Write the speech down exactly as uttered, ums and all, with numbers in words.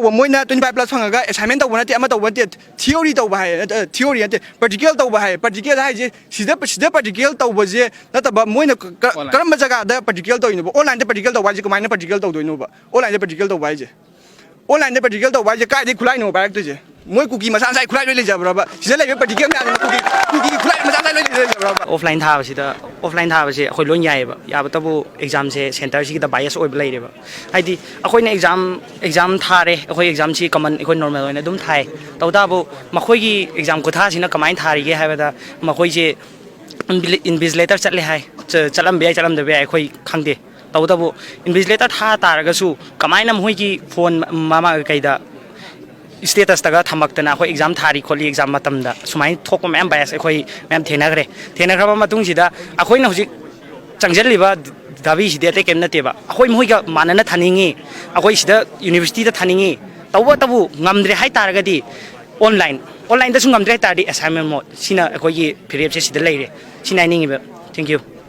ꯃꯣꯏꯅ twenty five plus ꯐꯪꯉꯒ assignment ꯇꯧꯕ ꯅꯠꯇꯦ, ꯑꯃ ꯇꯧꯕ ꯅꯠꯇꯦ, theory ꯇꯧꯕ ꯍꯥꯏꯌꯦ, ꯅꯠꯇꯦ, theory ꯅꯠꯇꯦ, practical ꯇꯧꯕ ꯍꯥꯏꯌꯦ꯫ Practical ꯍꯥꯏꯁꯦ ꯁꯤꯗ, ꯁꯤꯗ practical ꯇꯧꯕꯁꯦ ꯅꯠꯇꯕ, ꯃꯣꯏꯅ ꯀ-, ꯀ-, ꯀꯔꯝꯕ ꯖꯒꯥꯗ practical ꯇꯧꯔꯤꯅꯣꯕ? Online ꯗ practical ꯇꯧꯕ ꯍꯥꯏꯁꯦ ꯀꯃꯥꯏꯅ practical ꯇꯧꯗꯣꯏꯅꯣꯕ? Online ꯗ practical ꯇꯧꯕ ꯍꯥꯏꯁꯦ, online ꯗ practical ꯇꯧꯕ ꯍꯥꯏꯁꯦ ꯀꯥꯏꯗꯩ ꯈꯨꯠꯂꯥꯏꯅꯣ ꯄꯥꯏꯔꯛꯇꯣꯏꯁꯦ? ꯃꯣꯏ ꯀꯨꯀꯤ ꯃꯁꯥ ꯃꯁꯥꯒꯤ ꯈꯨꯠꯂꯥꯏ ꯂꯣꯏ ꯂꯩꯖꯕ꯭ꯔꯕ? ꯁꯤꯗ ꯂꯩꯕ practical ꯃꯌꯥꯝꯁꯤꯅ ꯀꯨꯀꯤ, ꯀꯨꯀꯤ ꯈꯨꯠꯂꯥꯏ ꯃꯁꯥ ꯃꯁꯥꯒꯤ ꯂꯣꯏ ꯂꯩꯖꯕ꯭ꯔꯕ? Offline ꯊꯥꯕꯁꯤꯗ, offline ꯊꯥꯕꯁꯦ ꯑꯩꯈꯣꯏ ꯂꯣꯏ ꯌꯥꯏꯑꯕ, ꯌꯥꯕꯇꯕꯨ exam ꯁꯦ center ꯁꯤꯒꯤꯗ bias ꯑꯣꯏꯕ ꯂꯩꯔꯦꯕ꯫ ꯍꯥꯏꯗꯤ ꯑꯩꯈꯣꯏꯅ exam, exam ꯊꯥꯔꯦ, ꯑꯩꯈꯣꯏ exam ꯁꯤ common, ꯑꯩꯈꯣꯏ normal ꯑꯣꯏꯅ ꯑꯗꯨꯝ ꯊꯥꯏ꯫ ꯇꯧ ꯇꯥꯕꯨ ꯃꯈꯣꯏꯒꯤ exam ꯈꯨꯊꯥꯁꯤꯅ ꯀꯃꯥꯏꯅ ꯊꯥꯔꯤꯒꯦ ꯍꯥꯏꯕꯗ, ꯃꯈꯣꯏꯁꯦ invi-, invigilator ꯆꯠꯂꯦ ꯍꯥꯏ꯫ ꯆ-, ꯆꯠꯂꯝꯕ ꯌꯥꯏ, ꯆꯠꯂꯝꯗꯕ ꯌꯥꯏ, ꯑꯩꯈꯣꯏ ꯈꯪꯗꯦ꯫ ꯇꯧꯕꯇꯕꯨ invigilator ꯊꯥ ꯇꯥꯔꯒꯁꯨ ꯀꯃꯥꯏꯅ ꯃꯈꯣꯏꯒꯤ phone ꯃꯃꯥ ꯀꯩꯗ status ꯇꯒ ꯊꯝꯃꯛꯇꯅ ꯑꯩꯈꯣꯏ exam ꯊꯥꯔꯤ ꯈꯣꯠꯂꯤ, exam ꯃꯇꯝꯗ ꯁꯨꯃꯥꯏꯅ ꯊꯣꯛꯄ ꯃꯌꯥꯝ bias ꯑꯩꯈꯣꯏ ꯃꯌꯥꯝ ꯊꯦꯡꯅꯈ꯭ꯔꯦ꯫ ꯊꯦꯡꯅꯈ꯭ꯔꯕ ꯃꯇꯨꯡꯁꯤꯗ ꯑꯩꯈꯣꯏꯅ ꯍꯧꯖꯤꯛ ꯆꯪꯁꯤꯜꯂꯤꯕ ꯗꯥꯕꯤꯁꯤꯗꯤ ꯑꯇꯩ ꯀꯔꯤꯝ ꯅꯠꯇꯦꯕ, ꯑꯩꯈꯣꯏ ꯃꯈꯣꯏꯒ ꯃꯥꯟꯅꯅ ꯊꯥꯅꯤꯡꯉꯤ, ꯑꯩꯈꯣꯏ ꯁꯤꯗ university ꯗ ꯊꯥꯅꯤꯡꯉꯤ꯫ ꯇꯧꯕꯇꯕꯨ ꯉꯝꯗ꯭ꯔꯦ ꯍꯥꯏ ꯇꯥꯔꯒꯗꯤ online, online ꯗꯁꯨ ꯉꯝꯗ꯭ꯔꯦ ꯍꯥꯏ ꯇꯥꯔꯗꯤ assignment mode, ꯁꯤꯅ ꯑꯩꯈꯣꯏꯒꯤ ꯐꯤꯔꯦꯞꯁꯦ ꯁꯤꯗ ꯂꯩꯔꯦ꯫ ꯁꯤꯅ ꯍꯥꯏꯅꯤꯡꯉꯤꯕ꯫ Thank you꯫